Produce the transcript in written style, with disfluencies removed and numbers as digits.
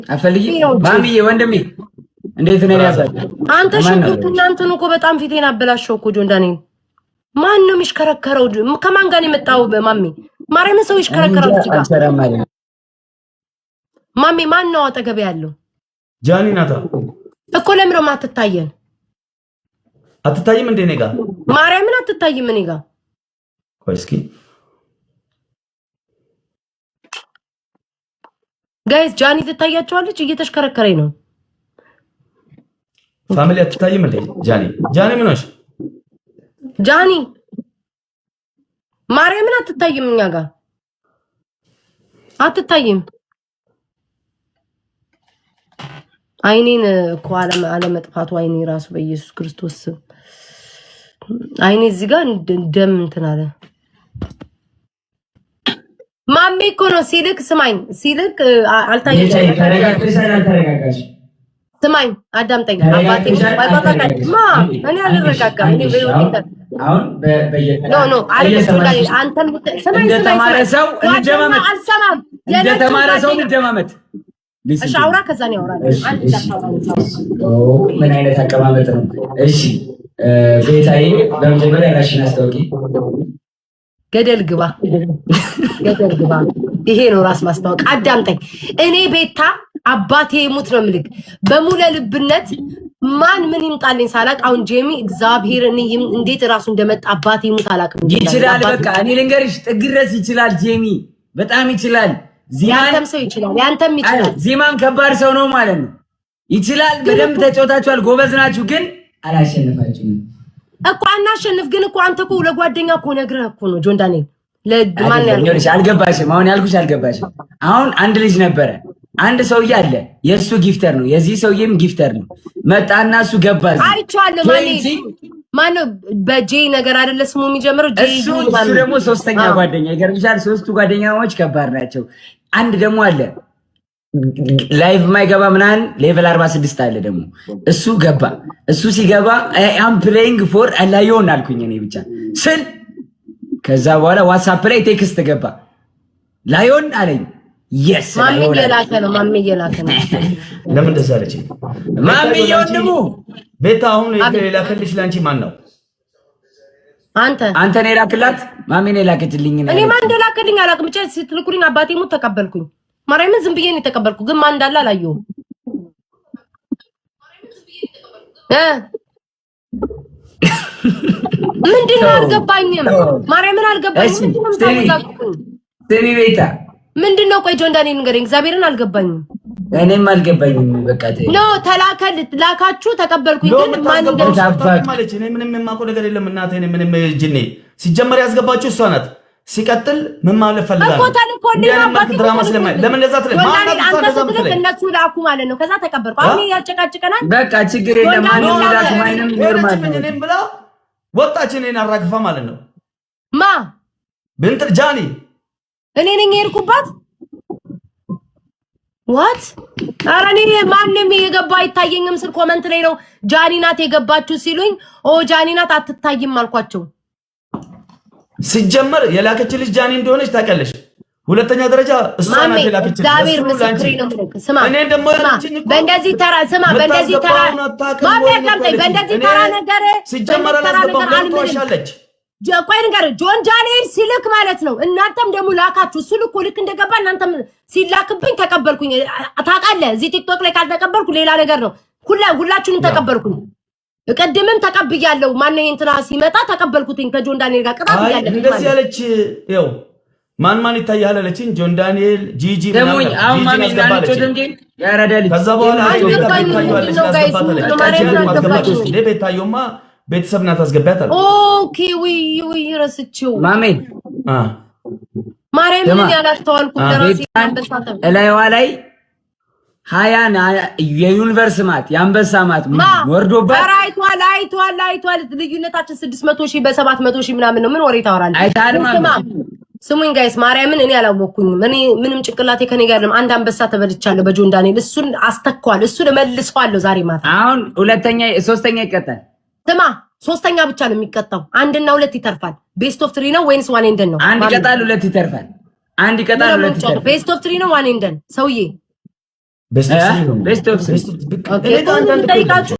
አፈልጊ ማሚዬ፣ ወንድሜ እንዴት ነው ያዛል? አንተ ሽንኩርቱ እናንተን እኮ በጣም ፊቴን አበላሸው እኮ ጆን ዳንኤል። ማን ነው የሚሽከረከረው? ከማን ጋር ነው የመጣው? ማሚ ማርያምን ሰው ይሽከረከራል እዚህ ጋር። ማሚ ማን ነው አጠገብ ያለው? ጃኒ ናታ እኮ። ለምን ነው የማትታየን? አትታይም እንዴ እኔ ጋር? ማርያምን አትታይም እኔ ጋር። ቆይ እስኪ guys ጃኒ ትታያቸዋለች። እየተሽከረከረኝ ነው። Family አትታይም እንዴ ጃኒ? ጃኒ ምን ሆነሽ? ጃኒ ማርያምን አትታይም፣ እኛ ጋር አትታይም። አይኔን እኮ አለመጥፋቱ አይኔ ራሱ በኢየሱስ ክርስቶስ ስም አይኔ እዚህ ጋር ደም እንትን አለ። ማሜ እኮ ነው ሲልክ፣ ስማኝ ሲልክ አልታየኝም። ስማኝ አዳምጠኝ። አባቴ ማ እኔ አልረጋጋም። እኔ no no አንተም ስማኝ እንደተማረ ሰው እንደማመጥ አልሰማም። እንደተማረ ሰው እንደማመጥ እሺ አውራ፣ ከዛ ነው ያወራል። ምን አይነት አቀማመጥ ነው? እሺ ቤታዬ፣ በመጀመሪያ ራስሽን አስታውቂ። ገደል ግባ፣ ገደል ግባ። ይሄ ነው ራስ ማስታወቅ። አዳምጠኝ። እኔ ቤታ አባቴ ሙት ነው የምልህ በሙለ ልብነት ማን ምን ይምጣልኝ ሳላቅ፣ አሁን ጄሚ እግዚአብሔርን እንዴት እራሱ እንደመጣ አባቴ ሙት አላቅም። ይችላል። በቃ እኔ ልንገርሽ፣ ጥግ ድረስ ይችላል። ጄሚ በጣም ይችላል። ያንተም ሰው ይችላል፣ ያንተም ይችላል። ዚማን ከባድ ሰው ነው ማለት ነው። ይችላል። በደንብ ተጫውታችኋል፣ ጎበዝ ናችሁ፣ ግን አላሸነፋችሁም እኮ አናሸንፍ። ግን እኮ አንተ እኮ ለጓደኛ እኮ ነግረህ እኮ ነው ጆን ዳንኤል። ለማን ያልኩሽ አልገባሽም። አሁን ያልኩሽ አልገባሽም። አሁን አንድ ልጅ ነበረ፣ አንድ ሰውዬ አለ። የእሱ gifter ነው፣ የዚህ ሰውዬም gifter ነው። መጣና እሱ ገባ። አይቼዋለሁ። ማነው በጄ ነገር አይደለ ስሙ የሚጀምረው? እሱ ደግሞ ሶስተኛ ጓደኛ ይገርምሻል። ሶስቱ ጓደኛሞች ከባድ ናቸው። አንድ ደግሞ አለ live የማይገባ ምናምን level 46 አለ ደግሞ እሱ ገባ። እሱ ሲገባ I'm playing for lion አልኩኝ እኔ ብቻ ስል፣ ከዛ በኋላ WhatsApp ላይ text ገባ፣ lion አለኝ። Yes። ማሚ እየላከ ነው። ማሚ እየላከ ነው። ለምን እንደዛ አለች? ማሚ ወንድሙ። ቤታ አሁን የላከልሽ ለአንቺ ማን ነው? አንተ አንተ ነው የላክላት? ማሚ ነው የላከችልኝ። እኔ ማን እንደላከልኝ አላውቅም። ብቻ ስትልኩልኝ አባቴ ሙት ተቀበልኩኝ። ማርያምን ዝም ብዬ ነው የተቀበልኩ፣ ግን ማን እንዳለ አላየሁም። ምንድን ነው አልገባኝም። ማርያምን አልገባኝም። ምንድን ነው የምታወዛግቡኝ? ስሚ ቤታ፣ ምንድን ነው? ቆይ ጆን ዳንኤል ንገረኝ። እግዚአብሔርን አልገባኝም። እኔም አልገባኝም። በቃ No ተላከል ላካችሁ ተቀበልኩኝ፣ ግን ማን ማለች? እኔ ምንም የማውቀው ነገር የለም እናቴ። እኔ ምንም ጅኔ ሲጀመር ያስገባችሁ እሷ ናት። ሲቀጥል ምን ማለት ፈልጋ እኮ ተልኮልኝ አባቴ ድራማ ስለማይ ለምን እንደዛ ትለኝ? ማን አንተ ስትልክ እነሱ ላኩ ማለት ነው። ከዛ ተቀበልኩ። አሁን ያጨቃጭቀናል። በቃ ችግር የለም። ማንም ላክ ማንም normal ነው። እኔም ብላ ወጣች። እኔን አራግፋ ማለት ነው። ማ ብንትር ጃኒ እኔ ነኝ የሄድኩባት። What? ኧረ እኔ ማንም የገባ አይታየኝም ስል comment ላይ ነው ጃኒ ናት የገባችሁ ሲሉኝ፣ ኦ ጃኒ ናት አትታይም አልኳቸው። ሲጀመር የላከች ልጅ ጃኒ እንደሆነች ታውቂያለሽ። ሁለተኛ ደረጃ እሷ ናት የላከች። እግዚአብሔር ምስክሬ ነው። ስማ እኔን ደግሞ ያለችኝ እኮ በእንደዚህ ተራ ስማ፣ በእንደዚህ ተራ ማሚ አዳምጠኝ። በእንደዚህ ተራ ነገር ሲጀመር አላስገባም ትዋሻለች። ቆይ ንገር፣ ጆን ዳንኤል ሲልክ ማለት ነው። እናንተም ደግሞ ላካችሁ። እሱ ልኮ ልክ እንደገባ እናንተም ሲላክብኝ ተቀበልኩኝ። ታውቃለህ፣ እዚህ TikTok ላይ ካልተቀበልኩ ሌላ ነገር ነው። ሁላችሁንም ተቀበልኩኝ። ቅድምም ተቀብያለሁ። ማነው እንትና ሲመጣ ተቀበልኩትኝ ከጆን ዳንኤል ጋር ቅጣት እያለ እንደዚህ ያለች። ይኸው ማን ማን ይታያል አለችኝ። ጆን ዳንኤል፣ ጂጂ ምናምን። አሁን ማሚ ያረዳል። ከዛ በኋላ ቤታየማ ቤተሰብ ናት አስገቢያት አለ። Okay ውይ ውይ ረስቼው ማሜ ማርያምን ያላስተዋልኩም ለራሴ። እላይዋ ላይ 20 የ universe ማት የአንበሳ ማት ወርዶባት። ኧረ አይቷል አይቷል አይቷል። ልዩነታችን 600,000 በ700,000 ምናምን ነው። ምን ወሬ ታወራለህ? አይታል። ስሙኝ guys፣ ማርያምን እኔ አላወኩኝም። እኔ ምንም ጭንቅላቴ ከኔ ጋር አይደለም። አንድ አንበሳ ተበልቻለሁ በጆን ዳንኤል። እሱን አስተኳል፣ እሱን እመልሰዋለሁ ዛሬ ማታ። አሁን ሁለተኛ ሶስተኛ ይቀጣል። ስማ ሶስተኛ ብቻ ነው የሚቀጣው። አንድና ሁለት ይተርፋል። Best of three ነው ወይንስ one and done ነው? አንድ ይቀጣል፣ ሁለት ይተርፋል። አንድ ይቀጣል፣ ሁለት ይተርፋል። Best of three ነው one and done ሰውዬ? Best of three ነው። Best of three. እኔ ጋር አንዳንድ እኮ የለም። ጠይቃችሁ።